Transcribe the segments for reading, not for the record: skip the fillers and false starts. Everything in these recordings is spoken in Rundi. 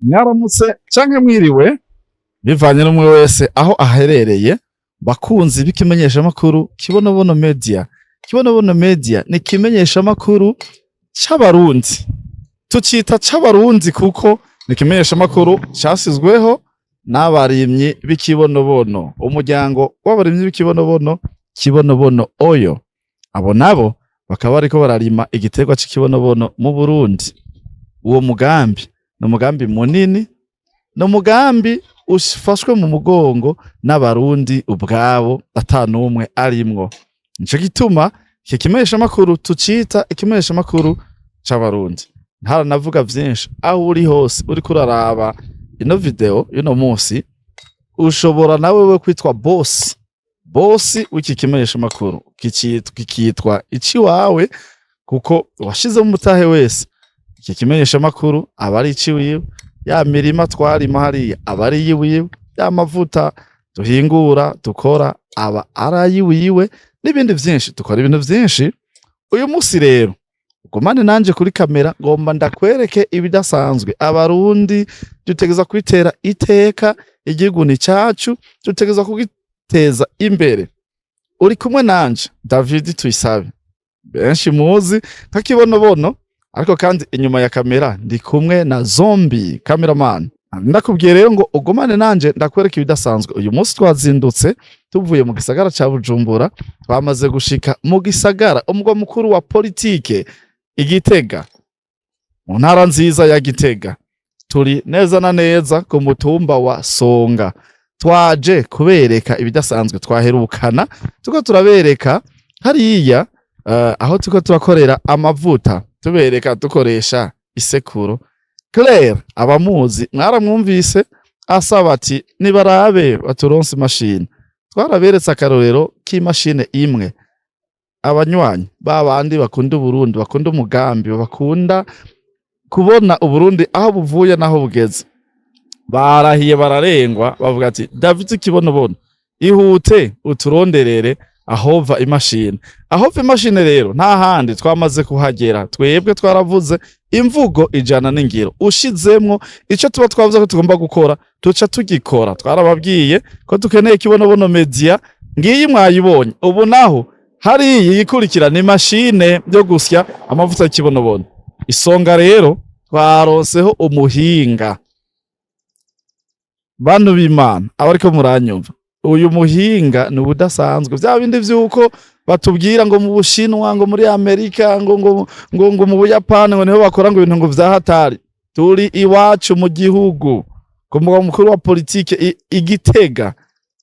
Mwaramutse canke mwiriwe, bivanye n'umwe wese aho aherereye. Bakunzi b'ikimenyeshamakuru Kibonobono Media. Kibonobono Media ni ikimenyeshamakuru c'Abarundi. Tucita c'Abarundi kuko ni ikimenyeshamakuru casizweho n'abarimyi b'ikibonobono, umuryango w'abarimyi b'ikibonobono, Kibonobono Oyo. Abo nabo bakaba bariko bararima igiterwa c'ikibonobono mu Burundi. Uwo mugambi ni umugambi munini, ni umugambi ufashwe mu mugongo n'Abarundi ubwabo, ata n'umwe arimwo. Nico gituma iki kimenyeshamakuru tucita ikimenyeshamakuru c'Abarundi. Ntaranavuga vyinshi, aho uri hose uriko uraraba ino video y'uno musi, ushobora nawe we kwitwa boss, boss w'iki kimenyeshamakuru, kikitwa iciwawe kuko washizemo umutahe wese. Iki kimenyeshamakuru aba ari iciwiwe, ya mirima twarima hariya aba ari iyiwiwe, ya mavuta duhingura dukora aba ari ayiwiwe, n'ibindi vyinshi. Dukora ibintu vyinshi. Uyu musi rero ugumane nanje kuri kamera, ngomba ndakwereke ibidasanzwe. Abarundi dutegerezwa kwitera iteka, igihugu ni cacu, dutegerezwa kugiteza imbere. Uri kumwe nanje David Tuyisabe, benshi muzi nka Kibonobono, ariko kandi inyuma ya kamera ndi kumwe na Zombi cameraman. Ndakubwiye rero ngo ugumane nanje ndakwereka ibidasanzwe. Uyu munsi twazindutse tuvuye mu gisagara ca Bujumbura, twamaze gushika mu gisagara, umugwa mukuru wa politike, Igitega, mu ntara nziza ya Gitega. Turi neza na neza ku mutumba wa Songa. Twaje kubereka ibidasanzwe. Twaherukana tuko turabereka hariya aho tuko turakorera amavuta, tubereka dukoresha isekuru. Claire abamuzi mwaramwumvise asaba ati nibarabe baturonse imashini. Twaraberetse akarorero k'imashini imwe. Abanywanyi babandi bakunda Uburundi, bakunda umugambi, bakunda kubona Uburundi aho buvuye n'aho bugeze, barahiye bararengwa, bavuga ati: "David Kibonobono, ihute uturonderere ahova imashini." Ahova imashini rero nta handi, twamaze kuhagera. Twebwe twaravuze, imvugo ijana n'ingiro. Ushizemwo ico tuba twavuze ko tugomba gukora, tuca tugikora. Twarababwiye ko dukeneye Kibonobono Media, ngiyi mwayibonye. Ubu naho hariya iyikurikira ni mashine yo gusya amavuta y'ikibonobono. Isonga rero twaronseho umuhinga. Bantu b'Imana, abariko muranyumva, uyu muhinga ni ubudasanzwe. Vya bindi vyuko batubwira ngo mu Bushinwa, ngo muri Amerika, ngo mu Buyapani, ngo niho bakora ngo ibintu ngo vya hatari, turi iwacu mu gihugu, ku mugwa mukuru wa politike Igitega,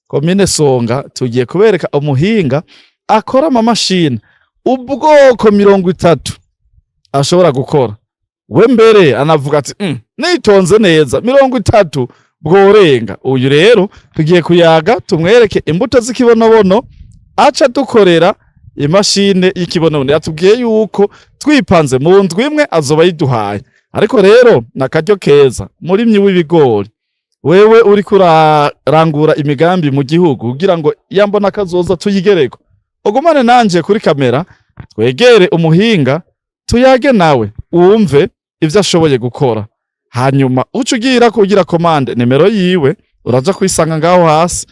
komine Songa. Tugiye kubereka umuhinga akora amamashini ubwoko 30 ashobora gukora. We mbere anavuga ati nitonze neza 30 bworenga." Uyu rero tugiye kuyaga, tumwereke imbuto z'ikibonobono, aca dukorera imashine y'ikibonobono. Yatubwiye yuko twipanze mu ndwi imwe azoba yiduhaye. Ariko rero nakaryo keza, murimyi w'ibigori, wewe uriko urarangura imigambi mu gihugu kugira ngo yambona kazoza tuyigereko, ugumane nanje kuri kamera, twegere umuhinga, tuyage nawe, wumve ivyo ashoboye gukora. Hanyuma uca ugira kugira commande, nimero yiwe uraja kuyisanga ngaho hasi.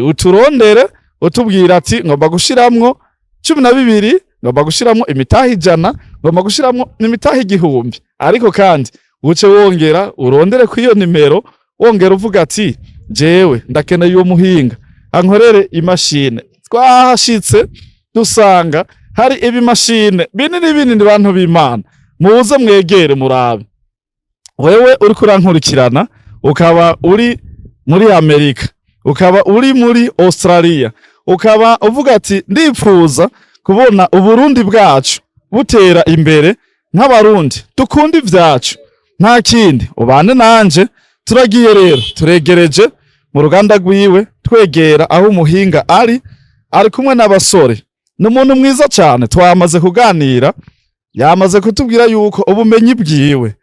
Uturondere, utubwira ati ngomba gushiramwo 12, ngomba gushiramwo imitahe 100, ngomba gushiramwo imitahe 1000. Ariko kandi uce wongera urondere ku iyo nimero, wongera uvuga ati jewe ndakeneye uwo muhinga ankorere imashine. Twahashitse dusanga hari ibimashine binini binini. Bantu b'Imana, muze mwegere murabe. Wewe uriko urankurikirana, ukaba uri muri Amerika, ukaba uri muri Australia, ukaba uvuga ati ndipfuza kubona Uburundi bwacu butera imbere, nk'Abarundi dukunda ivyacu, nta kindi, ubane nanje. Turagiye rero, turegereje mu ruganda rwiwe, twegera aho umuhinga ari. Ari kumwe n'abasore. Ni umuntu mwiza cyane. Twamaze kuganira, yamaze kutubwira yuko ubumenyi bwiwe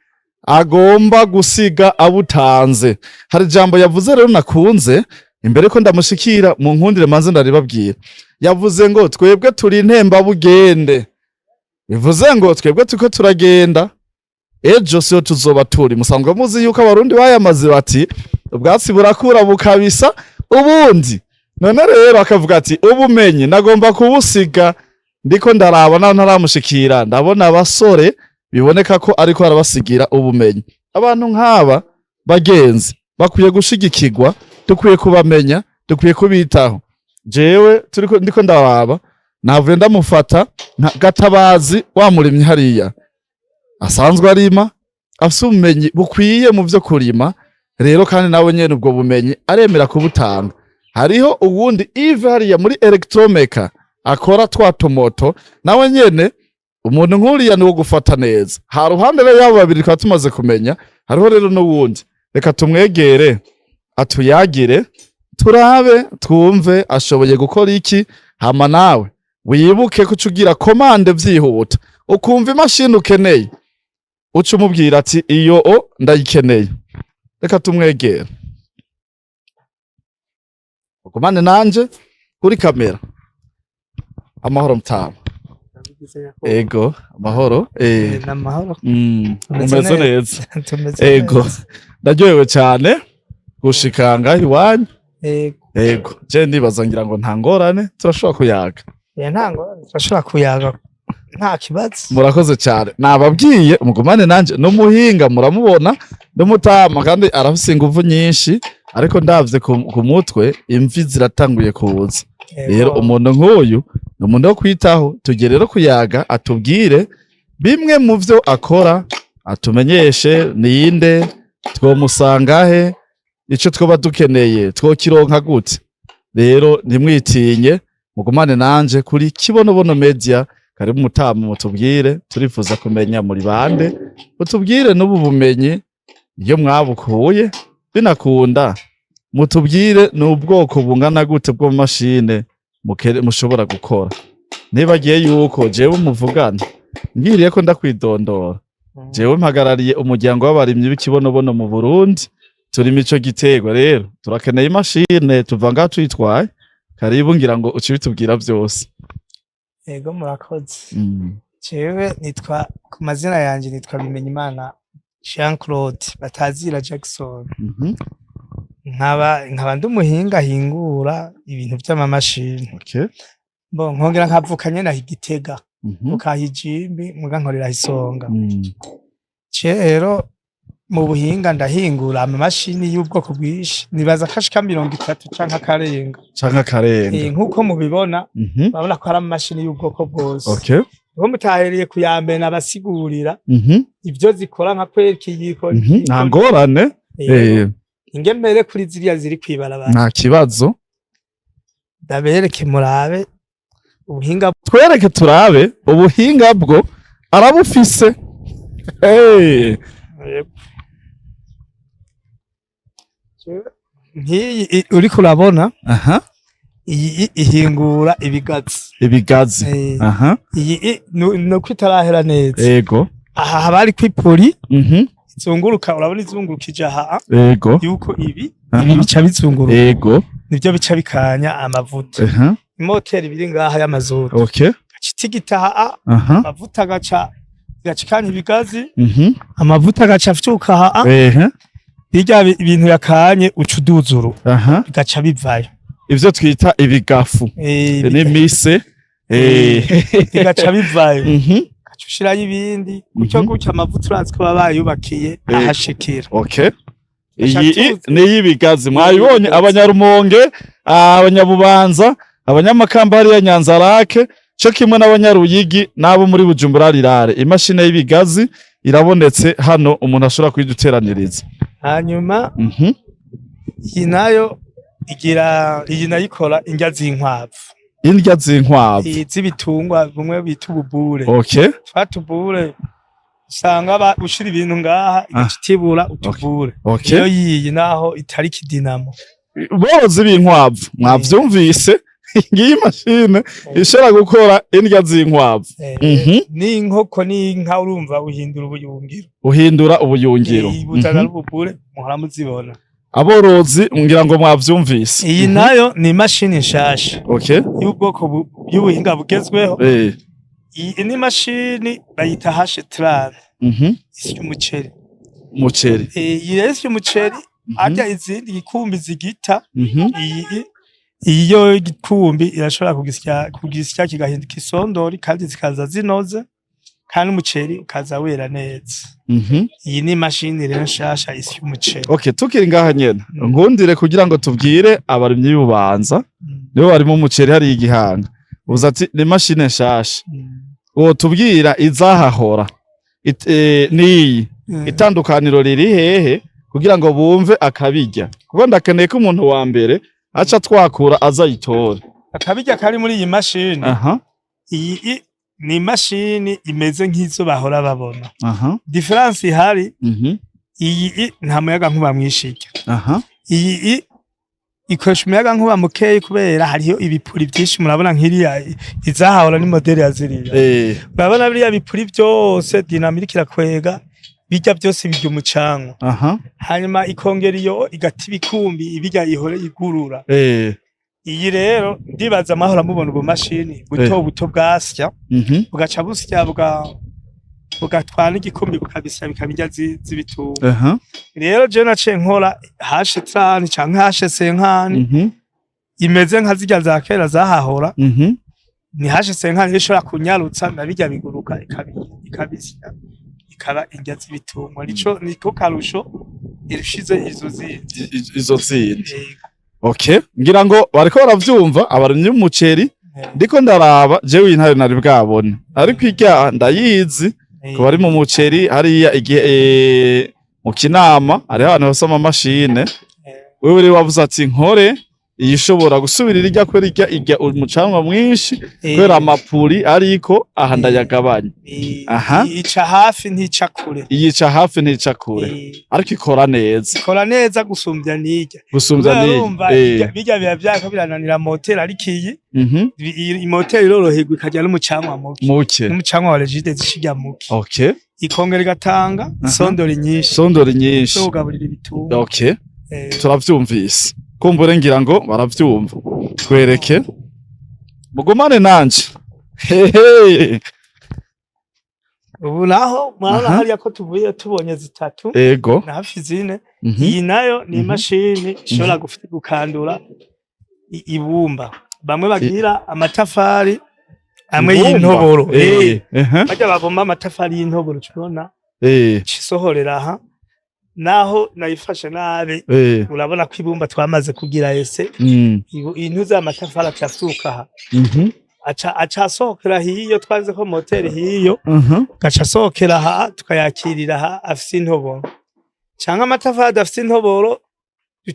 agomba gusiga abutanze. Hari ijambo yavuze rero nakunze. Imbere ko ndamushikira, mu nkundire manze ndaribabwira. Yavuze ngo twebwe turi intembabugende, bivuze ngo twebwe turiko turagenda. Ejo siyo tuzoba turi. Musanzwe muzi yuko Abarundi bayamaze bati ubwatsi burakura bukabisa ubundi. None rero akavuga ati ubumenyi nagomba kubusiga. Ndiko ndaraba naho ntaramushikira, ndabona abasore biboneka ko ariko arabasigira ubumenyi. Abantu nk'aba, bagenzi, bakwiye gushigikirwa, dukwiye kubamenya, dukwiye kubitaho. Jewe turiko ndiko ndaraba, navuye ndamufata nka Gatabazi, wa murimyi hariya asanzwe arima, afise ubumenyi bukwiye mu vyo kurima. Rero kandi nawe nyene ubwo bumenyi aremera kubutanga. Hariho uwundi Yves hariya muri Electromeca akora twa tomoto, nawe nyene umuntu nk'uriya niwo gufata neza. Ha ruhande rero y'abo babiri twaba tumaze kumenya, hariho rero n'uwundi. Reka tumwegere atuyagire, turabe twumve ashoboye gukora iki. Hama nawe wibuke ko uca ugira commande vyihuta, ukumva imashini ukeneye, uca umubwira ati iyo o ndayikeneye. Reka tumwegere, ugumane nanje kuri kamera. Amahoro, mutama. Ego, amahoro. Namahoro. Umeze Umeze neza? Tumeze Ego. neza. Ndaryohewe cyane gushika ngaho iwanyu. Ego. Ego, je ndibaza ngira ngo nta ngorane, turashobora kuyaga. Nta ngorane, turashobora kuyaga, nta kibazo. Murakoze cyane. Nababwiye mugumane nanje n'umuhinga, muramubona n'umutama kandi arafise inguvu nyinshi, ariko ndavye ku mutwe imvi ziratanguye kuza. Rero umuntu nk'uyu ni umuntu wo kwitaho. Tugere rero kuyaga, atubwire bimwe mu vyo akora, atumenyeshe ninde, twomusanga he, ico twoba dukeneye twokironka gute. Rero ntimwitinye, mugumane nanje kuri Kibonobono Media. Karibu mutama, mutubwire, turifuza kumenya muri bande, mutubwire n'ubu bumenyi iyo mwabukuye, binakunda mutubwire ni ubwoko bungana gute bwo mu mashine mushobora gukora. Nibagiye yuko jewe muvugana ngiriye ko ndakwidondora, jewe mpagarariye umuryango w'abarimyi b'ikibonobono mu Burundi, turima ico giterwa. Rero turakeneye imashine, tuva ngaha tuyitwaye. Karibu, ngira ngo uce ubitubwira vyose. Ego, murakoze. Jewe nitwa, ku mazina yanje nitwa Bimenyimana Jean Claude batazira Jackson. Nkaba ndi umuhinga ahingura ibintu vy'amamashini. Bo nkongera nkavuka nyene aho i Gitega, mukahijimbi, muga nkorera Isonga. Je rero mu buhinga ndahingura amamashini y'ubwoko bwinshi, nibaza ko ashika 30 canke akarenga. Canke akarenga. Nk'uko mubibona, urabona ko hari amamashini y'ubwoko bwose. Niho mutahereye ku ya mbere nabasigurira ivyo zikora, nka kwereka iyiko. Nta ngorane. Ingemere kuri ziriya ziri kwibarabara. Nta kibazo. Ndabereke murabe ubuhinga. Twereke turabe ubuhinga bwo arabufise. Hey. Nk'iyi uriko urabona, iyi ihingura ibigazi. Ibigazi. Iyi nuko itarahera neza. Aha haba hariko ipuri izunguruka, urabona izungurukije aha, yuko ibi ibi bica bizunguruka, nivyo bica bikanya amavuta. Imoteri biri ngaha y'amazutu, gaca itigita aha, amavuta agaca gaca ikanya ibigazi, amavuta agaca afyuka aha, birya ibintu yakanye uca uduzuru, bigaca bivayo. Ivyo twita ibigafu n'imise. Bigaca bivayo, gaca ushirayo ibindi gutyo gutyo. Amavuta urazi ko baba bayubakiye ahashikira. Gaca Iyi ni iy'ibigazi, mwabibonye. Abanyarumonge, abanyabubanza, abanyamakamba hariya Nyanzarake, co kimwe n'abanyaruyigi n'abo muri Bujumbura rirare, imashini y'ibigazi irabonetse hano, umuntu ashobora kuyiduteraniriza. Hanyuma iyi nayo igira, iyi nayo ikora indya z'inkwavu. Indya z'inkwavu. Iyi z'ibitungwa bumwe bita ububure. Twa tubure usanga ushira ibintu ngaha igaca itibura utubure. Iyo yiyi naho itari kidinamo. Borozi b'inkwavu, mwavyumvise, ngiyi mashine ishobora gukora indya z'inkwavu. N'inkoko n'inka, urumva uhindura ubuyungiro. Uhindura ubuyungiro. Buzana n'ububure muhora muzibona. Aborozi ngira ngo mwavyumvise. Iyi nayo ni imashini nshasha y'ubwoko y'ubuhinga bugezweho. Iyi ni imashini bayita hache trente. Isya umuceri. Umuceri. Iyi rero isya umuceri, arya izindi gikumbi zigita. Iyi iyo gikumbi irashobora kugisya kigahinduka isondori, kandi zikaza zinoze, kandi umuceri ukaza wera neza. Iyi ni imashini rero nshasha isya umuceri. Okay, tukiri ngaha nyene, nkundire kugira ngo tubwire abarimyi b'Ububanza, nibo barimo umuceri hariya igihanga. Uza ati ni imashini nshasha. Wotubwira izahahora niyi itandukaniro riri hehe, kugira ngo bumve akabirya, kuko ndakeneye ko umuntu wa mbere aca twakura azayitore. Akabirya kari muri iyi mashini, iyi ni imashini imeze nk'izo bahora babona. Différence ihari, iyi nta muyaga nkuba mwinshi irya. Iyi ikoresha umuyaga nkuba mukeyi kubera hariho ibipuri vyinshi. Murabona nk'iriya izahahora ni modèle ya ziriya. Urabona biriya bipuri vyose, dynamo iriko irakwega bijya byose, birya umucanwa. Hanyuma ikongera iyo igata ibikumbi ibirya ihore igurura. Iyi rero ndibaza amahoro mubona ubumashini buto buto bwasya, bugaca busya, bugatwara n'igikumbi, bukabisya, bikabirya z'ibitungwa. Rero je naciye nkora H30 canke H50, imeze nka zirya za kera zahahora. Ni H50 ishobora kunyarutsa na birya biguruka, ikabisya, ikaba indya z'ibitungwa. Nico niko karusho irushize izo zindi. Izo zindi. Yego. Okay, ngira ngo bariko baravyumva abarimyi b'umuceri. Ndiko ndaraba jewe intare nari bwabone, ariko irya ndayizi ko bari mu muceri hariya igihe mu Kinama hariho abantu bafise amamashine. Wewe rero wavuze ati nkore iyi ishobora gusubirira irya, kubera irya irya umucanwa mwinshi, kubera amapuri, ariko aha ndayagabanya. Ica hafi, ntica kure. Iyica hafi, ntica kure. Ariko ikora neza. Ikora neza gusumbya n'irya. Gusumbya Kubera n'iyi. urumva birya biba vyako birananira moteri, ariko iyi iyi moteri iroroherwa, ikarya n'umucanwa muke. Muke. N'umucanwa wa Regideso ishirya muke. Ikongera igatanga sondori nyinshi Sondori nyinshi zo kugaburira ibitungwa. Turavyumvise, kumbure ngira ngo baravyumva. Twereke, mugumane nanje hehe. Ubu naho murabona hariya ko tuvuye tubonye zitatu na hafi zine. Iyi nayo ni imashini ishobora gukandura ibumba, bamwe bagira amatafari amwe Ibumba? y'intoboro. Barya babumba amatafari y'intoboro, tubona cisohorera aha. Naho nayifashe nabi, urabona ko ibumba twamaze kugira ese intu z'amatafari aca asuka aha, aca asohokera hiyo, twaze ko moteri hiyo, gaca asohokera aha, tukayakirira aha afise intoboro, canke amatafari adafise intoboro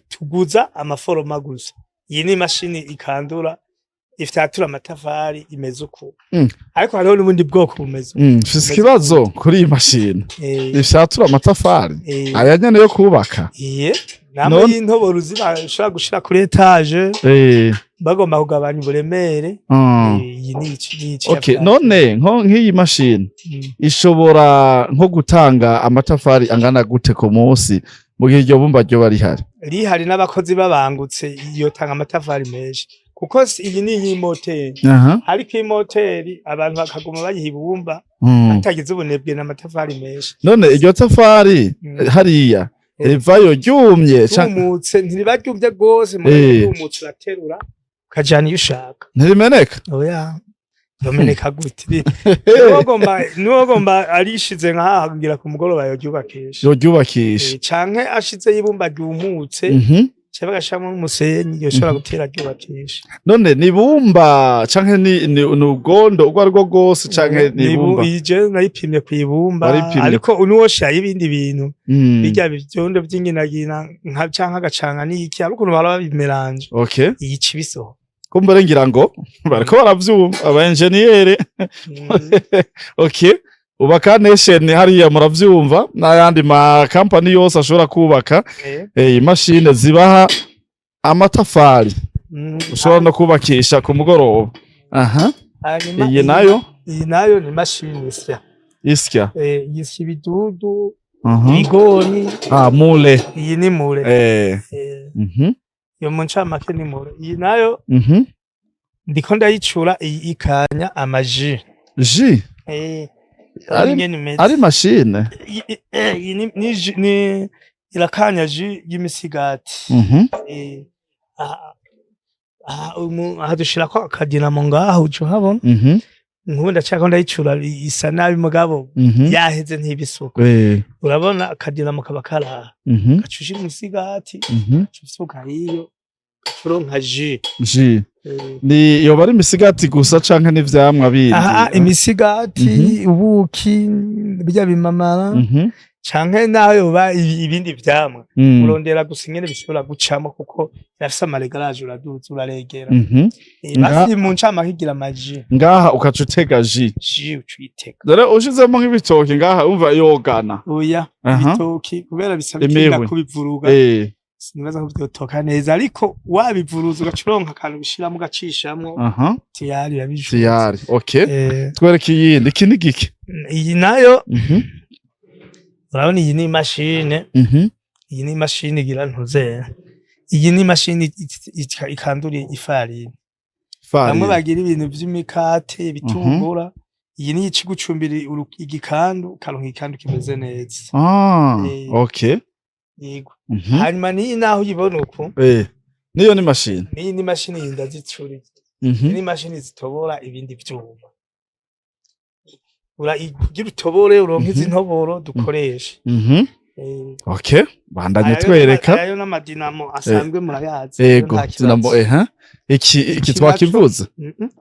tuguza amaforoma gusa. Iyi ni imashini ikandura, ifyatura amatafari, imeze uko. Ariko hariho n'ubundi bwoko bumeze uko. Mfise ikibazo kuri iyi mashini ifyatura amatafari, aya nyene yo kubaka. Iye namwe y'intoboro ziba ushobora gushira kuri étage, bagomba kugabanya uburemere. Iyi ni iki None nko nk'iyi mashini ishobora nko gutanga amatafari angana gute ku munsi, mu gihe iryo bumba ryoba rihari? Rihari n'abakozi babangutse, yotanga amatafari menshi, kuko iyi ni iy'imoteri. Ariko imoteri abantu bakaguma bayiha ibumba, hatagize ubunebwe, n'amatafari menshi. None iryo tafari hariya rivayo ryumye Ryumutse, ntiriba ryumye rwose, mugabo ryumutse uraterura ukajana iyo ushaka. Ntirimeneka? Oya, bameneka gute? Niwogomba arishize nkaha kugira ku mugoroba yoryubakisha. Yoryubakisha. Canke ashize ibumba ryumutse, canke bagashiramo n'umusenyi, yoshobora gutera ryubakisha. None ni ibumba canke ni ubwondo ubwo aribwo bwose, canke ni ibumba? Iyi je nayipimye kw'ibumba. Waripimye. Ariko unuwoshirayo ibindi bintu, birya bivyondo vy'inginagina nka canke agacanga n'iki, hari ukuntu bahora babimeranje. Iyi ica ibisoho. Kumbure ngira ngo bariko baravyumva aba engineer. Okay, Ubaka Nation hariya muravyumva, n'ayandi ma company yose ashobora kubaka imashine zibaha amatafari, ushobora no kubakisha ku mugoroba. Aha. Hanyuma iyi nayo? Iyi nayo ni imashini isya. Isya. Yisya ibidudu, ibigori. Ah, moule. Iyi ni moule. Iyo mu ncamake ni moule. Iyi nayo ndiko ndayicura, iyi ikanya amaji. Ji. Ari Ingene imeze. Ari machine. Iyi ni irakanya jus y'imisigati. Aha dushirako akadinamo ngaho, uca uhabona. Nk'ubu ndacako ndayicura, isa nabi, mugabo yaheze ntibisuka. Urabona akadinamo kaba karaha, gaca ushira imisigati, gaca usuka hiyo, gaca uronka jus. Jus. Ni yoba ari imisigati gusa canke n'ivyamwa bindi? Aha imisigati, ubuki, birya bimamara, canke naho yoba ibindi vyamwa. Urondera gusa ingene bishobora gucamo, kuko irafise ama réglages, uraduza, uraregera. Basi mu ncamake igira ama jus. Ngaha ukaca utega jus. Jus uca uyitega. Dore ushizemo nk'ibitoki ngaha, umva yogana. Oya. Ibitoki kubera bisaba Imihwi. ikinga kubivuruga, sinibaza ko vyotoka neza, ariko wabivuruza ugaca uronka akantu ubishiramwo, ugacishamwo, tiyari birabijuje. Tiyari, okay. Twereke iyindi. Iki ni giki? Iyi nayo, urabona iyi ni imashine. Iyi ni imashini igira ntuze, iyi ni imashini ikandura ifarini. Bamwe Farine. bagira ibintu vy'imikate, ibitumbura, iyi niyo ica igucumbira igikandu, ukaronka igikandu kimeze neza. Okay. Yego. Hanyuma niyi naho uyibona uku, Niyo ni machine. Niyi ni imashini, iyi ndazicuriye. Iyi ni imashini zitobora ibindi vyuma. Kugira utobore uronke izi ntoboro dukoresha. Okay, bandanye twereka. Ayo n'amadinamo asanzwe murayazi. Ego. Nta kibazo. Dinamo iki iki Iki twakivuze.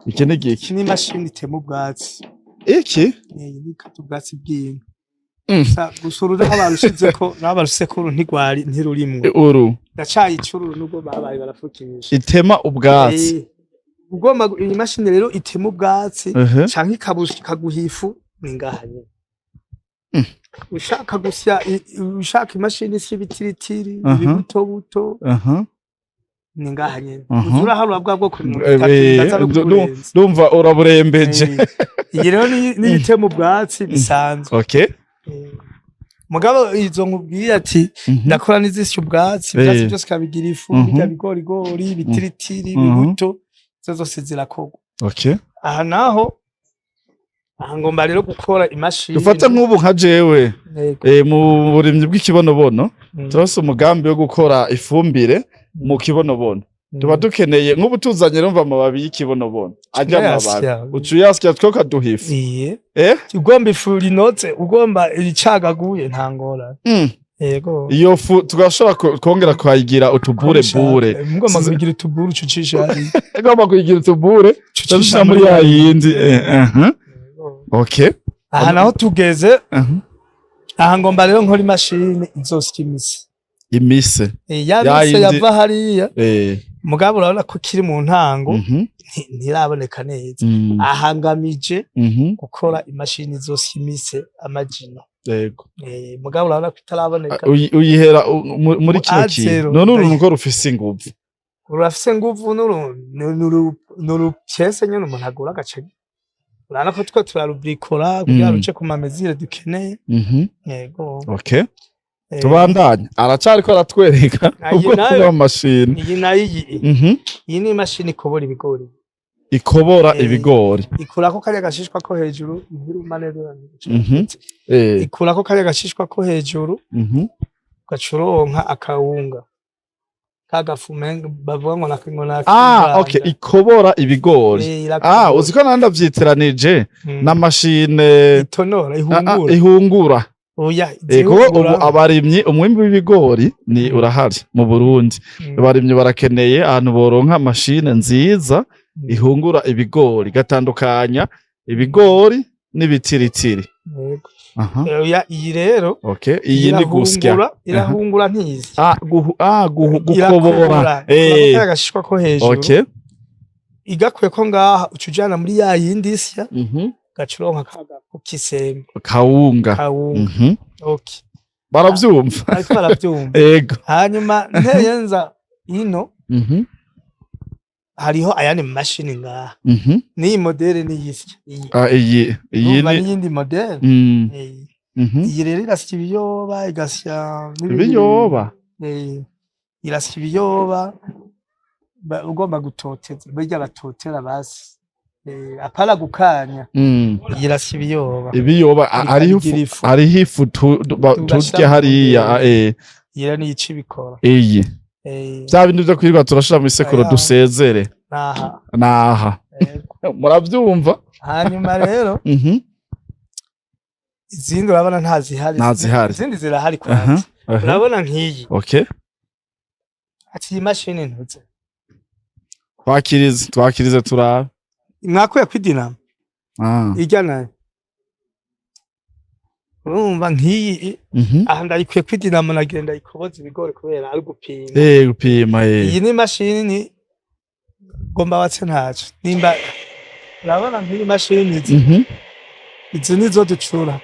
Iki ni giki? Iki ni imashini itema ubwatsi. Iki? Iyi ni ikata ubwatsi bw'inka. Gusa uru naho barushizeko, naho barushizeko uru ntigwari, ntirurimwo. Uru Ndacayicura nubwo babaye barafukisha. Itema ubwatsi. Ugomba iyi mashini rero itema ubwatsi canke ikaguha ifu, ni ngaha nyene. Ushaka gusya, ushaka imashini isya ibitiritiri, ibibutobuto, ni ngaha nyene. Uza uraharura bwa bwoko 30, ndaza no kuburenza. Ndumva uraburembeje. Iyi rero ni itema ubwatsi bisanzwe. Mugabo izo nkubwiye ati ndakora n'izisya ubwatsi, ivyatsi byose ikabigira ifu, birya bigorigori, ibitiritiri, ibibuto, izo zose zirakorwa. Aha naho, aha ngomba rero gukora imashini. Dufate nk'ubu nka jewe, Yego. Mu burimyi bw'ikibonobono, turafise umugambi wo gukora ifumbire mu kibonobono. Tuba dukeneye nk'ubu tuzanye, rumva, amababi y'ikibonobono arya amababi, Uyasya. uca uyasya two kaduha ifu. Iye. Eh. Ugomba ifu rinoze, ugomba iricagaguye, nta ngorane. Yego. Iyo fu tugashobora kongera kuhayigira utubure bure. Mugomba kugira utubure, ucucisha hariya. Igomba kuyigira utubure, tushira muri ya yindi. Okay. Aha naho tugeze, aha ngomba rero nkora imashini izosya imise. Imise. Ya Ya mise yava hariya. Mugabo urabona ko kiri mu ntango, ntiraboneka neza. Aha ngamije gukora imashini izosya imise amajino. Mugabo urabona ko itaraboneka. Uyihera muri kino A kintu. zero. None uru nuko rufise inguvu. Rurafise nguvu, nuru pièce nyene umuntu agura agace. Urabona ko two turarubrikora kugira ruce ku ma mesures dukeneye. Yego. Okay. Tubandanye, aracariko aratwereka Iyi ubwoko nayo- bw'amashini. Iyi nayo, iyi iyi ni imashini ikobora ibigori. Ikobora ibigori. Ikurako kariya gashishwa ko hejuru, ntiruma neza. Ikurako kariya gashishwa ko hejuru, ugaca uronka akawunga kagafu bavuga ngo ngo Ah, okay, ikobora ibigori. Irakobora. Ah, uzi ko nandi ndavyiteranije n'amashine. Itonora. Ah, ah, Ihungura. Ihungura. Oya. Kuko ubu zihungura. abarimyi, umwimbu w'ibigori ni urahari mu Burundi. Abarimyi barakeneye ahantu boronka mashine nziza ihungura ibigori, igatandukanya ibigori n'ibitiritiri. Yego. Aha. Oya, iyi rero Okay, iyi ni gusya. Irahungura, ntizi. Ah, gukobora. Irakobora. Irakobora agashishwa ko hejuru. Igakuye ko ngaha, uca ujana muri ya yindi isya, ugaca uronka kagafu k'isembe. Kawunga. Kawunga. Okay. Baravyumva. Ariko baravyumva. Ego. Hanyuma nteye nza ino, hariho ayandi mashini ngaha. N'iyi modèle niyisya iyi. Ah, iyi Urumva ni n'iyindi modèle. Iyi rero irasya ibiyoba, igasya n'ibindi. Ibiyoba. Irasya ibiyoba, ugomba gutoteza, burya batotera basi. Apana gukanya. Irasya ibiyoba. Ibiyoba hariho Ikabigira ifu, ifu. hariho ifu Tugashira turya mu hariya. ndege. Iyo niyo ica ibikora. Iyi bya bindi vyo kwirirwa turashira mu isekuro Aya. dusezere. Naha. Naha. Yego. Muravyumva. Hanyuma rero izindi urabona ntazihari. Ntazihari. Izindi zirahari kwanza. Urabona nk'iyi. Ati iyi mashini ntuze. Twakirize, twakirize turabe. Mwakuye kwidinama. Irya nayo. Urumva nk'iyi, aha ndayikuye kwidinama, nagenda ikoboza ibigori kubera ari gupima. Gupima. Iyi ni imashini ngomba watse ntaco. Nimba urabona nk'iyi mashini izi, izi nizo ducura.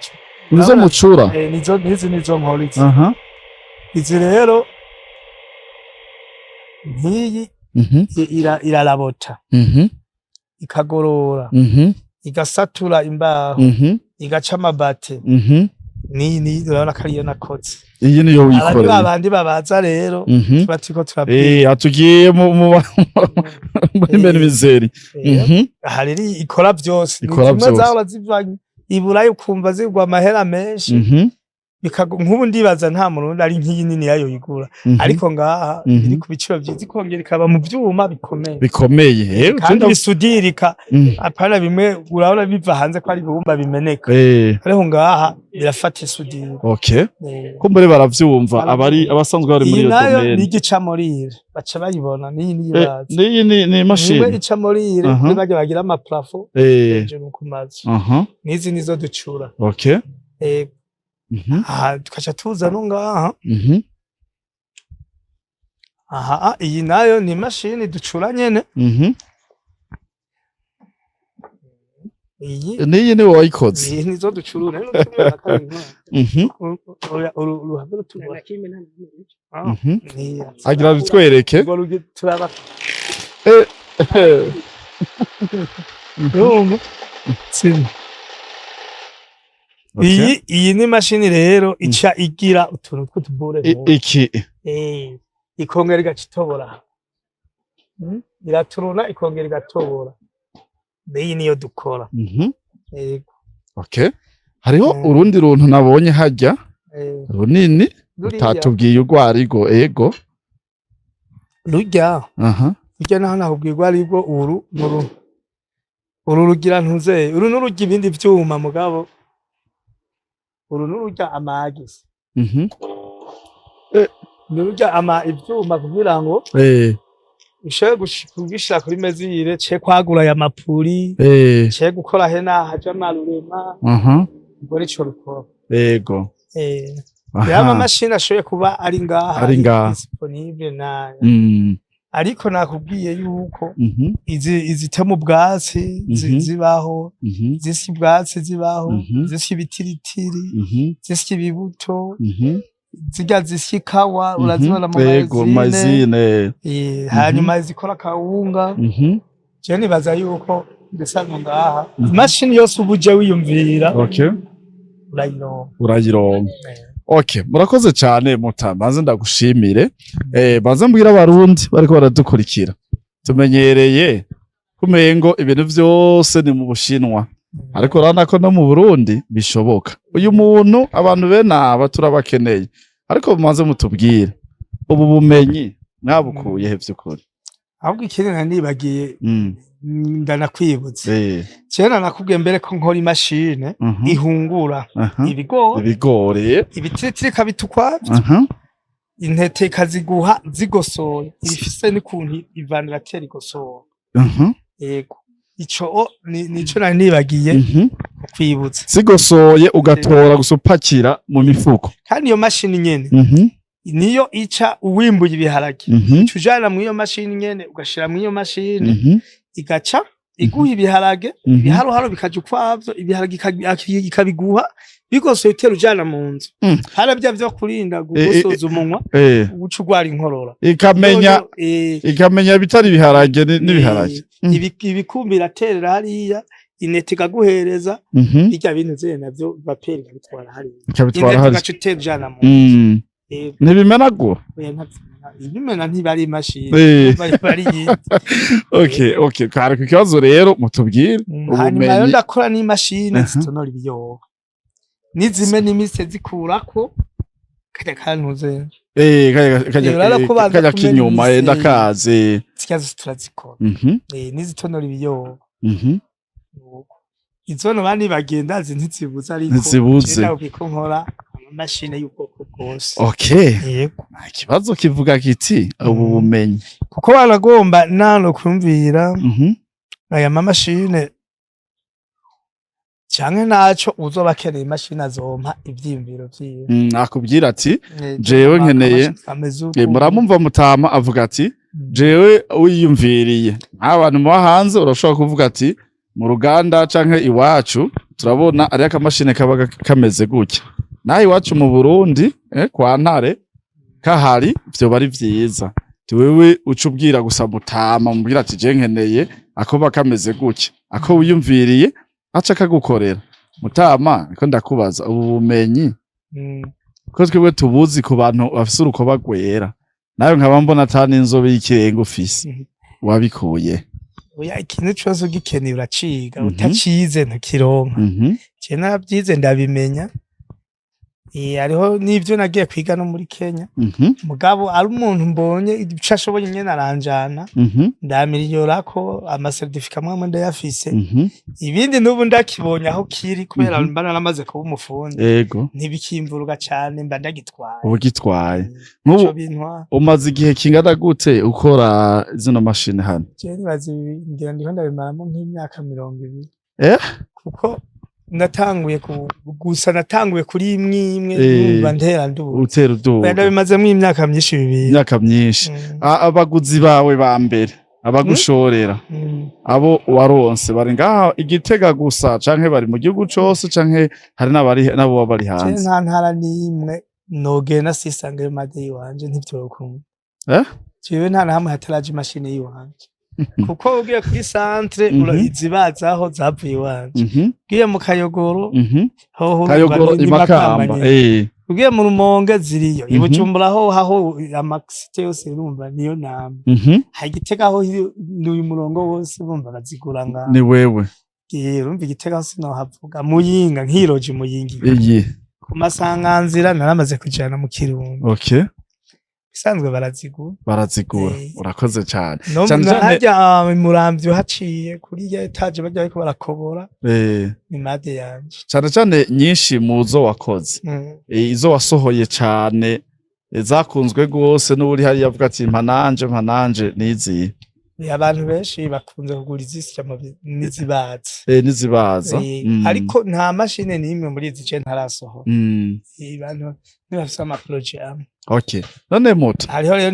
Nizo Urabona? mucura. Nizo, nizi nizo nkora izi. Izi rero nk'iyi irarabota, ikagorora, igasatura imbaho, igaca amabate. Niyi ni urabona ko ariyo nakoze. Iyi niyo Aba ni wikoreye. Babandi babaza rero, tuba turiko turabwira. Atugiye mu muri menuiserie. Aha rero ikora vyose. Ni Ikora zimwe vyose. zahora ziva i Burayi ukumva zigwa amahera menshi. Nk'ubu ndibaza nta murundi ari nk'iyi nini yayo yigura, ariko ngaha iri ku biciro vyiza, ikongera ikaba mu vyuma bikomeye. Bikomeye. Kandi bisudirika, apana bimwe urabona biva hanze ko ari ibumba bimeneka. Ariko ngaha birafata isudira. Kumbure baravyumva abari abasanzwe bari muri Iyi iyo nayo domaine. ni igicamurire, baca bayibona niyi niyo bazi. Niyi ni Nimwe machine. icamurire kuri barya bagira amaplafond hejuru ku mazu. N'izi nizo ducura. Aha tukaca tuza no ngaha. Aha iyi nayo ni imashini ducura nyene. Iyi Niyi ni wowe wayikoze. Iyi nizo ducura. Rero tumwe na kabiri. Oya, uru ruhave rutubona. Ah, ni Agira bitwereke. Urwo rugi turaba. Urumva? Sino. Iyi ni imashini rero ica igira utuntu tw'utubure. Iki. Ikongera igaca itobora. Iraturuna ikongera igatobora. Iyi niyo dukora. Yego. Okay. Hariho urundi runtu nabonye hajya runini Ruriya. utatubwiye urwo arirwo, ego. Rurya. Rurya naho nakubwirwa aribwo uru uru uru rugira ntuze uru n'ururya ibindi vyuma, mugabo uru n'ururya amagisi. N'ururya ama ivyuma kugira ngo ushobore kubishira kuri mesure, ce kwagura aya mapuri, ce gukora he nahaja amarurema. Ubwo nico rukora. Rero amamashini ashoboye kuba ari ngaha, Ari ngaha. disponible naya. Ariko nakubwiye yuko izi izitema ubwatsi zibaho, zisya ubwatsi zibaho, zisya ibitiritiri, zisya ibibuto, zirya zisya ikawa urazibona mu Ego, maizine. Maizine. Hanyuma izikora kawunga. Je nibaza yuko ndesanga ngaha imashini yose uba uje wiyumvira urayironka. Urayironka. Okay, murakoze cyane muta. Banze ndagushimire. Banze mbwira abarundi bariko baradukurikira. Tumenyereye kumengo ibintu vyose ni mu Bushinwa. Ariko urabona ko no mu Burundi bishoboka. Uyu muntu, abantu bene aba turabakeneye. Ariko mubanze mutubwire, ubu bumenyi mwabukuye he vy'ukuri? Ahubwo ikindi nari nibagiye, ndanakwibutsa. Kera nakubwiye mbere ko nkora imashine ihungura ibigori, Ibigori. ibitiritiri ikabita ukwavyo, intete ikaziguha zigosoye, ibifise n'ukuntu ivandarateri igosora. Yego, ico nico nari nibagiye kukwibutsa. Zigosoye ugatora gusa upakira mu mifuko. Kandi iyo mashini nyene niyo ica uwimbuye ibiharage, uca ujana mw'iyo mashini nyene, ugashira mw'iyo mashini, igaca iguha ibiharage, ibiharoharo bikaja ukwavyo, ibiharage ikabiguha bigosoye, utera ujana mu nzu. Harabya vyo kurinda gugosoza umunwa, uca urwara inkorora. Ikamenya Yoyo, ikamenya bitari ibiharage n'ibiharage. Ibikumbi iraterera hariya, intete ikaguhereza birya bintu zene navyo vaperi ikabitwara hariya. Ikabitwara Intete hariya. ugaca utera ujana mu nzu. Ntibimenagura. Oya, ntavyo. Ibimena ntibari imashini, bari yindi. Okay, kare ku kibazo rero mutubwire. Hanyuma rero Ubumenyi. ndakora n'imashini zitonora ibiyoba n'izimena imise, zikurako kajya kantuze. Kajya Urabona ko banza kajya kumena kinyuma. imise. Ndakazi. Zirya zose turazikora. N'izitonora ibiyoba. Nuko. Izo bandi bagenda zi ntizibuze, ariko Ntizibuze. jewe ndababwiye ko nkora amamashini y'ubwoko bwose. Yego. Ikibazo kivuga kiti ubu bumenyi. Kuko baragomba nano kumvira aya mamashine canke naco uzoba akeneye imashini azompa ivyiyumviro vyiwe. Akubwira ati jewe nkeneye ameze uku. Muramumva mutama avuga ati jewe wiyumviriye nk'abantu muba hanze, urashobora kuvuga ati mu ruganda canke iwacu turabona ariyo akamashini kaba kameze gutya, naho iwacu mu Burundi kwa Ntare kahari vyoba ari vyiza. Ti wewe uca ubwira gusa mutama, mubwira ati je nkeneye akoba kameze gutya, ako wiyumviriye aca akagukorera. Mutama, niko ndakubaza ubu bumenyi ko twebwe tubuzi ku bantu bafise urukoba rwera, nawe nkaba mbona ata n'inzobe y'ikirenga ufise, wabikuye? Oya, ikintu cose ugikeneye uraciga, utacize ntukironka. Je naravyize, ndabimenya. Hariho n'ivyo nagiye kwiga no muri Kenya. Mugabo ari umuntu mbonye ico ashoboye nyene aranjana, ndamiriyorako amacertificat amwe amwe ndayafise. Ibindi n'ubu ndakibonye aho kiri kubera mba naramaze kuba umufundi, ntibikimvuruga cane, mba ndagitwaye. Uba ugitwaye. Nico Nk'ubu bintwara. umaze igihe kingana gute ukora zino mashini hano? Jewe nibaza ngira ndiko ndabimaramo nk'imyaka 20. Kuko natanguye gusa natanguye kuri imwe imwe, numva ntera nduga. Utera uduga. Oya, ndabimazemwo imyaka myinshi bibiri. Imyaka myinshi. Abaguzi bawe ba mbere, abagushorera, abo waronse bari ngaha igitega gusa canke bari mu gihugu cose, canke hari n'abari nabo baba bari Je hanze? nta ntara n'imwe nogenda sisangayo made yiwanje, ntivyokunda. Jewe nta na hamwe hataraja imashini yiwanje, kuko ugiye kuri centre izibazaho zavuye iwanje. Ugiye mu Kayogoro, hoho urumva Kayogoro ni imakamba Makamba nyene. Ugiye mu Rumonge ziriyo, i Bujumbura ho aho amasite yose urumva niyo nama. Ha Gitega ho n'uyu murongo wose urumva bazigura ngaho. Ni wewe. Urumva Igitega ho sinohavuga, Muyinga nkiroje Muyinga Iyi. ku masanganzira naramaze kujana mu Kirundo. Bisanzwe barazigura. Barazigura. Urakoze cyane. No Cane cane harya Muramvya uhaciye kuri ya étage barya bariko barakobora, ni made yanje. Cane cane nyinshi muzo wakoze, izo wasohoye cane, zakunzwe gose n'uri hariya avuga ati mpa nanje, mpa nanje, nizihe? Abantu benshi bakunze kugura izisya n'izibaza. Nizibaza. Ariko nta mashine n'imwe muri izi je ntarasohora. Abantu ntibafise amaprojet amwe. Okay, none muto. Hariho rero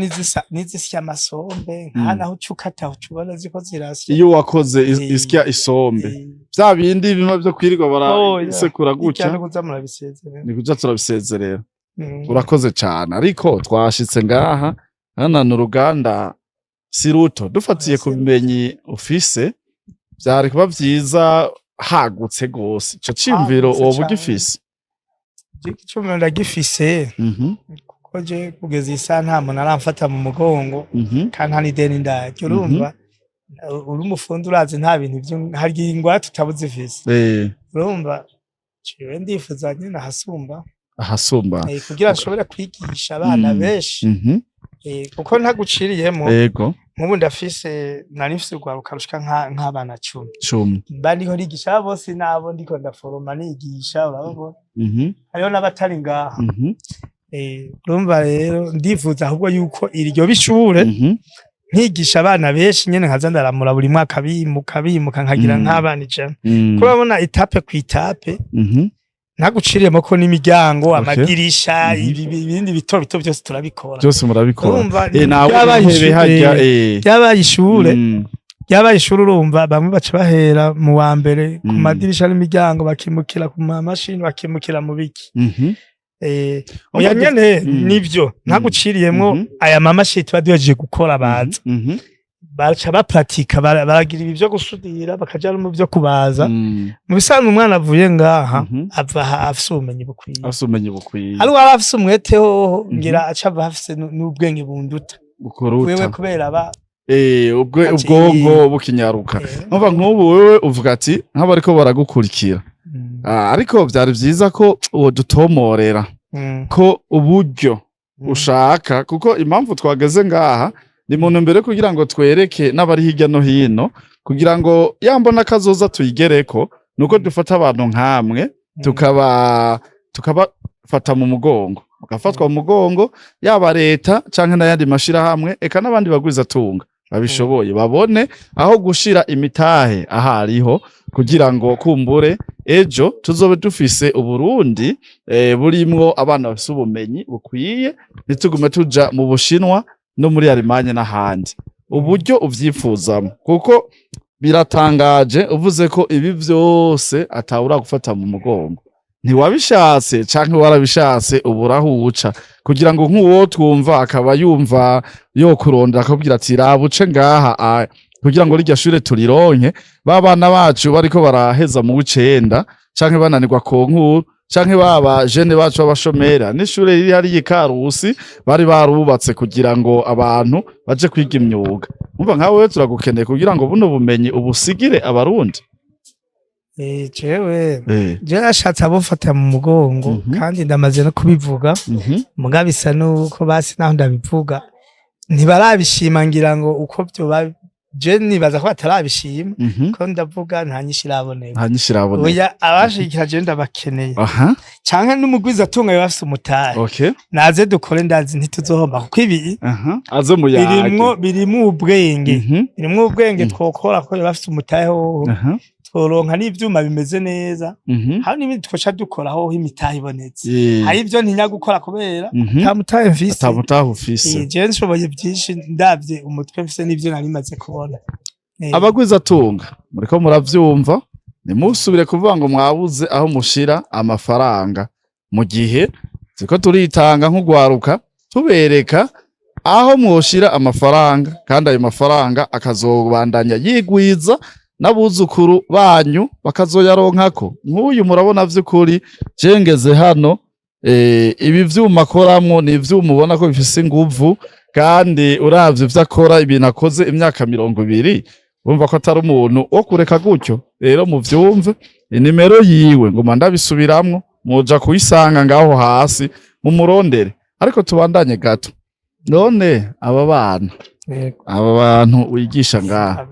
n'izisya amasombe nka naho uca ukata uca ubona ziko zirasya. Iyo wakoze isya isombe, vya bindi bimwe vyo kwirirwa Oya. barasekura gutya. Irya no kuza murabisezerera. Ni kuja turabisezerera. Urakoze cane, ariko twashitse ngaha hano ni uruganda si ruto, dufatiye Oya, ku si ruto. bumenyi ufise vyari kuba vyiza hagutse gose. Ico ciyumviro Hagutse woba cane. ugifise? Je icumiro ndagifise, kuko je kugeza iyi saha nta muntu aramfata mu mugongo, kandi nta n'ideni ndaryo. Urumva uri umufundi, urazi nta bintu vyo harya ingwate utaba uzifise. Urumva jewe ndifuza nyene ahasumba. Ahasumba. Kugira nshobore kwigisha abana benshi. Kuko ntaguciriyemo, nk'ubu ndafise, nari mfise urwaruka rushika nk'abana 10. 10. Mba ndiko nigisha bose, nabo ndiko ndaforoma nigisha, urababona. Hariho n'abatari ngaha. Urumva rero ndifuza ahubwo yuko iryo bishure nkigisha abana benshi nyene, nkaza ndaramura buri mwaka bimuka bimuka, nkagira nk'abana 100. Kuko urabona étape ku étape, ntaguciriyemo ko n'imiryango, amadirisha, ibindi bito bito byose turabikora. Byose murabikora. Urumva Nawe ryabaye intebe harya. Ryabaye ishure, ryabaye ishure. Urumva bamwe baca bahera mu wa mbere ku madirisha n'imiryango, bakimukira ku mamashini, bakimukira mu biki. Oya nyene, nivyo ntaguciriyemwo, aya mamashini tuba duhejeje gukora baza Baca bapratika, baragira ibi vyo gusudira, bakaja no mu vyo kubaza. Mu bisanzwe umwana avuye ngaha ava aha afise ubumenyi bukwiye. Afise ubumenyi bukwiye. Ari waba afise umwete hoho, ngira aca ava afise n'ubwenge bunduta Bukuruta. wewe, kubera aba Ubwo ati- ubwonko bukinyaruka. Numva nk'ubu wewe uvuga ati nk'abariko baragukurikira. Ah, ariko vyari vyiza ko uwo dutomorera ko uburyo ushaka, kuko impamvu twageze ngaha ni mu ntumbero yo kugira ngo twereke n'abari hirya no hino, kugira ngo yambona kazoza tuyigereko, nuko dufata abantu nkamwe tukabafata mu mugongo, mugafatwa mu mugongo, yaba leta canke n'ayandi mashirahamwe, eka n'abandi bagwizatunga babishoboye, babone aho gushira imitahe ahariho, kugira ngo kumbure ejo tuzobe dufise Uburundi burimwo abana bafise ubumenyi bukwiye, ntitugume tuja mu Bushinwa no muri Alemanye n'ahandi. Uburyo uvyifuzamo, kuko biratangaje uvuze ko ibi vyose atawura gufata mu mugongo, ntiwabishatse canke warabishatse ubura aho uca, kugira ngo nk'uwo twumva akaba yumva yo kurondera akabwira ati raba uce ngaha, kugira ngo rirya shure turironke, ba bana bacu bariko baraheza mu w'icenda canke bananirwa concours, canke baba jeunes bacu b'abashomera, n'ishure riri hariya i Karusi bari barubatse kugira ngo abantu baje kwiga imyuga. Umva, nkawe wewe turagukeneye kugira ngo buno bumenyi ubusigire Abarundi. Jewe jewe nashatse abofata mu mugongo, kandi ndamaze no kubivuga, muga bisa nuko basi naho ndabivuga ntibarabishima. Ngira ngo uko vyoba, je nibaza ko batarabishima, ko ndavuga nta nyinshi iraboneka. Nta nyinshi iraboneka. Oya, abashigikira je ndabakeneye, canke n'umugwiza atunga yoba afise umutahe, naze dukore, ndazi ntituzohomba, kuko ibi Aze muyage. birimwo ubwenge, birimwo ubwenge. Twokora ko yoba afise umutahe hoho, tworonka n'ivyuma bimeze neza, hari n'ibindi twoca dukora hoho imitahe ibonetse. Hari ivyo ntinya gukora kubera ata mutahe mfise. Ata mutahe ufise. Jewe nshoboye vyinshi ndavye umutwe mfise n'ivyo nari maze kubona. Abagwizatunga muriko muravyumva, ntimusubire kuvuga ngo mwabuze aho mushira amafaranga, mu gihe turiko turitanga nk'ugwaruka tubereka aho mwoshira amafaranga, kandi ayo mafaranga akazobandanya yigwiza n'abuzukuru banyu bakazoyaronkako. Nk'uyu murabona vy'ukuri jengeze hano, ibi vyuma akoramwo ni ivyuma ubona ko bifise inguvu, kandi uravye ivyo akora, ibintu akoze imyaka 20, urumva ko atari umuntu wo kureka gutyo. Rero muvyumve, inimero yiwe nguma ndabisubiramwo, muja kuyisanga ngaho hasi, mumurondere. Ariko tubandanye gato. None aba bana, aba bantu wigisha ngaha,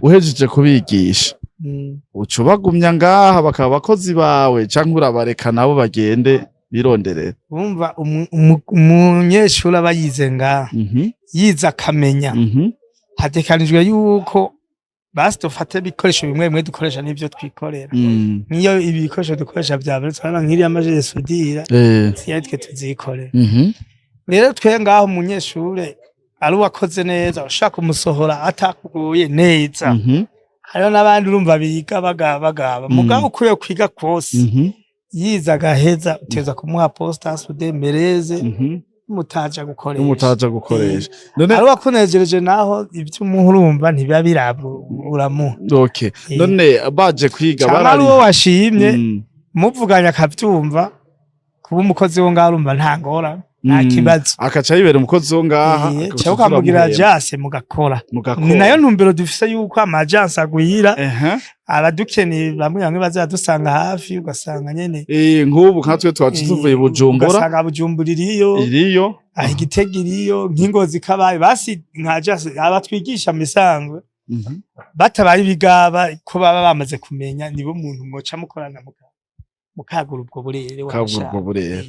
uhejeje kubigisha, uca ubagumya ngaha bakaba abakozi bawe, canke urabareka nabo bagende bironderera? Wumva umunyeshuri aba yize ngaha, yize akamenya, hatekanijwe yuko basi dufate ibikoresho bimwe bimwe dukoresha n'ivyo twikorera. Nk'iyo ibikoresho dukoresha vyabonetse, urabona nk'iriya machine sudira, siyo twe tuzikorera. Rero twe ngaho umunyeshure ari uwakoze neza, ushaka kumusohora atakuguye neza. Hariho n'abandi urumva biga bagaba bagaba, mugabo ukwiye kwiga kose, yize agaheza, uteza kumuha poste à souder mereze, mutaja gukoresha. N'umutaja gukoresha. None ari uwakunejereje naho, ivyo umuha urumva ntibiba biraba, uramuha. None baje kwiga Canke ari barari uwo washimye, muvuganye akavyumva, kuba umukozi wo ngaho urumva nta ngorane, nta kibazo. Akaca yibera umukozi wo ngaha, akaca Canke ukamugira uramuhemba. agence mugakora. Mugakora. Ni nayo ntumbero dufise yuko ama agence agwira, abadukeneye bamwe bamwe bazadusanga hafi, ugasanga nyene Nk'ubu nka twe twaje tuvuye i Bujumbura, ugasanga Bujumbura iriyo, iriyo, aho Igitega iriyo, nk'Ingozi kabaye basi nka agence abatwigisha mu bisanzwe batabaye ibigaba, ko baba bamaze kumenya, nibo muntu mwoca mukorana mukagura ubwo burere. Kagura ubwo Washaka. burere.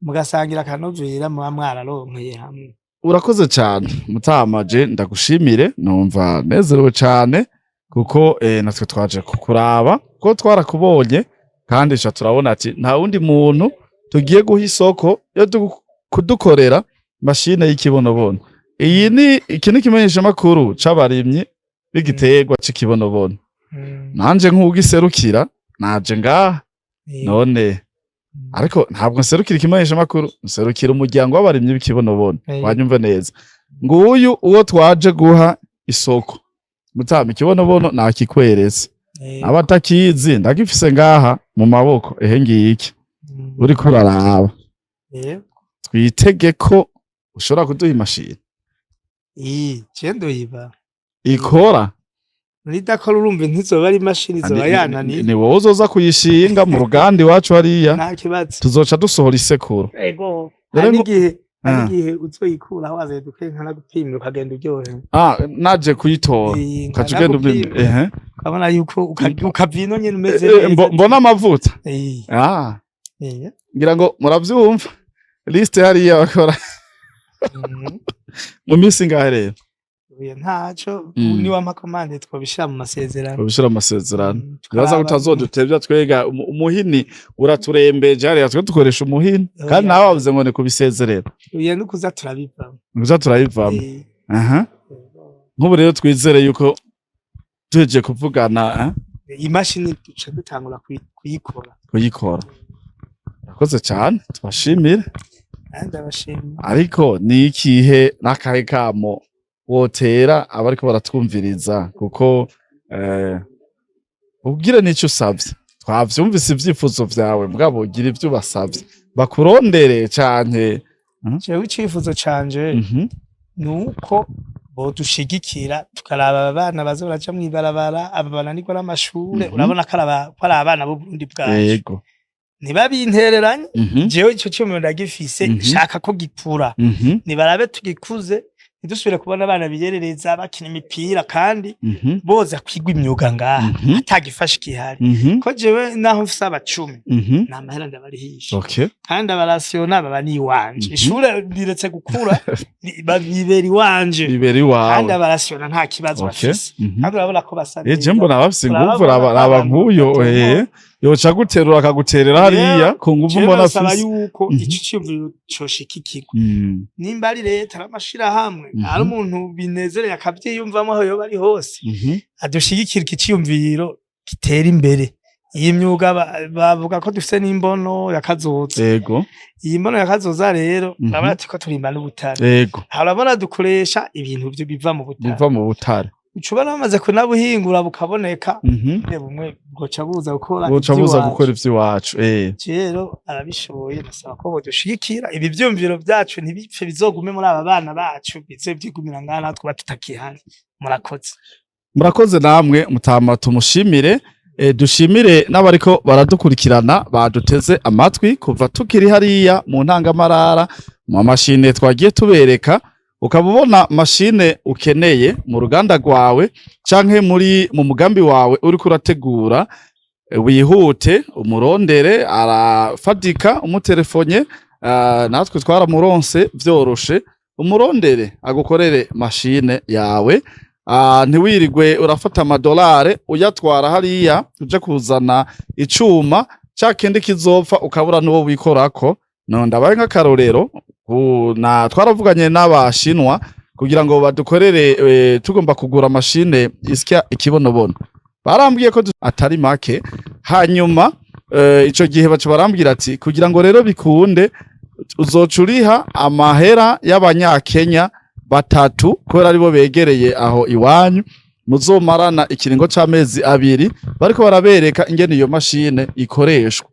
Mugasangira akanovera muba mwararonkeye hamwe. Urakoze cyane mutamaje, ndagushimire, numva nezerewe cyane kuko natwe twaje kukuraba ko twarakubonye, kandi sha turabona ati nta wundi muntu tugiye guha isoko yo kudukorera mashine y'ikibonobono. Iyi ni iki ni ikimenyesha makuru c'abarimyi b'igiterwa c'ikibonobono. Nanje nk'ugiserukira naje ngaha. None ariko ntabwo nserukira ikimenyesha makuru, nserukira umuryango w'abarimyi b'ikibonobono. Wanyumva neza. Nguyu uwo twaje guha isoko. Mutama, ikibonobono nakikweretse. Abatakizi, ndagifise ngaha mu maboko, ehe ngiki. Uriko uraraba. Twitege ko ushobora kuduha imashini. Iyi je ndoyiba. Ikora. Nidakora, urumva ntizoba ari imashini, izoba yananiye. Ni wowe uzoza kuyishinga mu ruganda iwacu hariya. Nta kibazo. Tuzoca dusohora isekuru. Ego. Rero Hari igihe hari igihe uzoyikuraho, wazinduka nkanagupimira, ukagenda uryohewe. Ah, naje kuyitora. Ukaca ugenda upimira. Nkanagupimira. Ukabona yuko ukava ino nyene umeze neza. Mbona amavuta. Ah, ngira ngo muravyumva, liste hariya bakora mu minsi ingahe rero? Oya, ntaco. Niwampa commande twobishira mu masezerano. Babishira amasezerano. Nibaza ko Tukaraba. utazodutevya, twega umuhini uraturembeje hariya, twe dukoresha umuhini kandi Oya. nawe wavuze ngo ni kubisezerera. Oya, nukuza turabivamo. Nukuza turabivamo. Aha, nk'ubu rero twizere yuko tuhejeje kuvugana, eh? Imashini duca dutangura kuyikora. Kuyikora. Urakoze cyane, tubashimire. Nanjye ndabashimiye. Ariko ni ikihe n'akahe kamo wotera abariko baratwumviriza? Kuko ubwire n'icyo usavye, twavyumvise ivyifuzo vyawe, mugabo ugira ivyo ubasavye bakurondere canke? Jewe icifuzo canje nuko bodushigikira, tukaraba aba bana baza baraja mw'ibarabara, aba bananirwa n'amashure. Urabona ko ari abana b'Uburundi bwacu. Ntibabintereranye. Jewe ico ciyumviro ndagifise, nshaka ko gikura. Nibarabe tugikuze, ntidusubire kubona abana biyerereza bakina imipira kandi boza kwigwa imyuga ngaha, atagifasha gihari. Ko jewe naho mfise abacumi, nta mahera ndabarihisha. Kandi abarasiyona baba ni iwanje. Ishure riretse gukura, bibera iwanje. Bibera iwawe. Kandi abarasiyona nta kibazo bafise. Kandi urabona ko basa Je mbona bafise inguvu. Urababona Raba raba abantu nk'uyo, batuma. yoca aguterura akaguterera hariya ku nguvu. Jewe Mbona nsaba afise yuko ico ciyumviro coshikikirwa, nimba ari leta, ari amashirahamwe, ari umuntu binezereye akavyiyumvamo, aho yoba ari hose, adushigikira iki ciyumviro gitera imbere. Iyi myuga bavuga ko dufise n'imbono ya kazoza. Iyi mbono ya kazoza rero, urabona turiko turimba n'ubutare. Urabona dukoresha ibintu biva mu butare. Biva mu butare. Uca ubona bamaze kunabuhingura bukaboneka, bumwe bwoca buza gukora Buca buza ivy'iwacu. gukora ivy'iwacu. Rero arabishoboye, nasaba ko bodushigikira, ibi vyumviro vyacu ntibipfe, bizogume muri aba bana bacu, bize vyigumira ngaha natwe kuba tutakihari. Murakoze. Murakoze namwe, mutama, tumushimire. Dushimire n'abariko baradukurikirana, baduteze amatwi kuva tukiri hariya mu ntangamarara mu mashine twagiye tubereka. Ukaba ubona mashine ukeneye mu ruganda rwawe canke muri mu mugambi wawe uriko urategura, wihute umurondere, arafatika umuterefonye. Natwe twaramuronse vyoroshe. Umurondere agukorere mashine yawe. Ntiwirigwe urafata amadolare uyatwara hariya uje kuzana icuma ca kindi kizopfa, ukabura n'uwo wikorako. No ndabaye nk'akarorero, na twaravuganye n'abashinwa kugira ngo badukorere, tugomba kugura mashine isya ikibonobono. Barambwiye ko atari make. Hanyuma ico gihe baca barambwira ati kugira ngo rero bikunde, uzoca uriha amahera y'abanyakenya batatu, kubera aribo begereye aho iwanyu, muzomarana ikiringo c'amezi 2 bariko barabereka ingene iyo mashine ikoreshwa.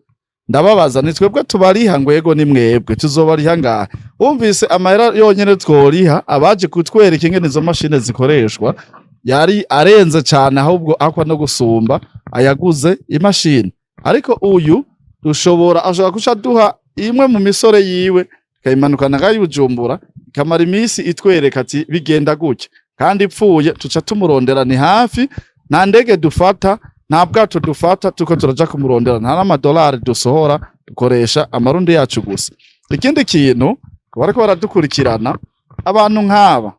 Ndababaza, ni twebwe tubariha? Ngo yego, ni mwebwe, tuzobariha ngaha. Wumvise amahera yonyene tworiha abaje kutwereka ingene izo mashine zikoreshwa yari arenze cane, ahubwo akwa no gusumba ayaguze imashini. Ariko uyu dushobora, ashobora guca duha imwe mu misore yiwe, ikayimanukana ngaho i Bujumbura, ikamara iminsi itwereka ati bigenda gutya, kandi ipfuye tuca tumurondera, ni hafi. Nta ndege dufata, nta bwato dufata tuko turaja kumurondera, nta n'amadolari dusohora, dukoresha amarundi yacu gusa. Ikindi kintu ku bariko baradukurikirana, abantu nk'aba,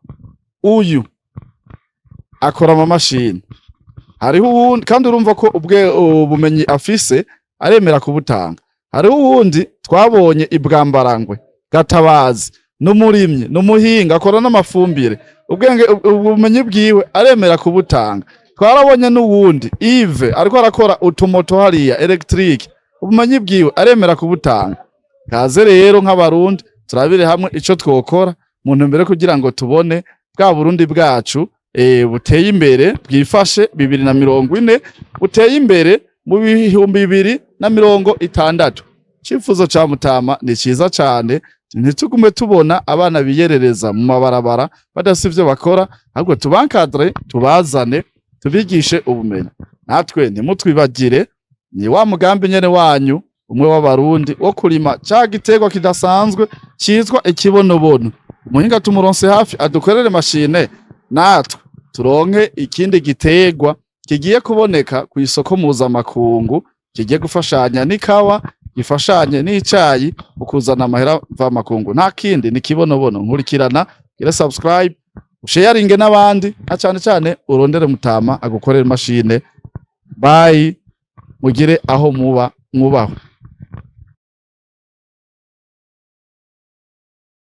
uyu akora amamashini, hariho uwundi kandi urumva ko ubwe ubumenyi afise aremera kubutanga. Hariho uwundi twabonye ibwambarangwe Gatabazi, n'umurimyi, n'umuhinga, akora n'amafumbire. Ubwenge, ubumenyi bwiwe aremera kubutanga. Twarabonye n'uwundi Yves ariko arakora utumoto hariya électrique, ubumenyi bwiwe aremera kubutanga. Kaze rero nk'abarundi turabire hamwe ico twokora. Mu ntumbero yo kugira ngo tubone bwa Burundi bwacu buteye imbere, bwifashe 2040, buteye imbere mu 2060. Icifuzo ca Mutama ni ciza cane. Ntitugume tubona abana biyerereza mu mabarabara badafise ivyo bakora, ahubwo tubankadre, tubazane, tubigishe ubumenyi. Natwe ntimutwibagire, ni wa mugambi nyene wanyu umwe w'Abarundi wo kurima ca giterwa kidasanzwe citwa ikibonobono. Umuhinga tumuronse hafi adukorere mashine, natwe turonke ikindi giterwa kigiye kuboneka ku isoko mpuzamakungu, kigiye gufashanya n'ikawa, gifashanye n'icayi mu kuzana amahera mvamakungu. Nta kindi, ni kibonobono. Nkurikirana, gira subscribe, usharinge n'abandi, na cane cane urondere Mutama agukorere mashine. Bye, mugire aho muba mwubahwe.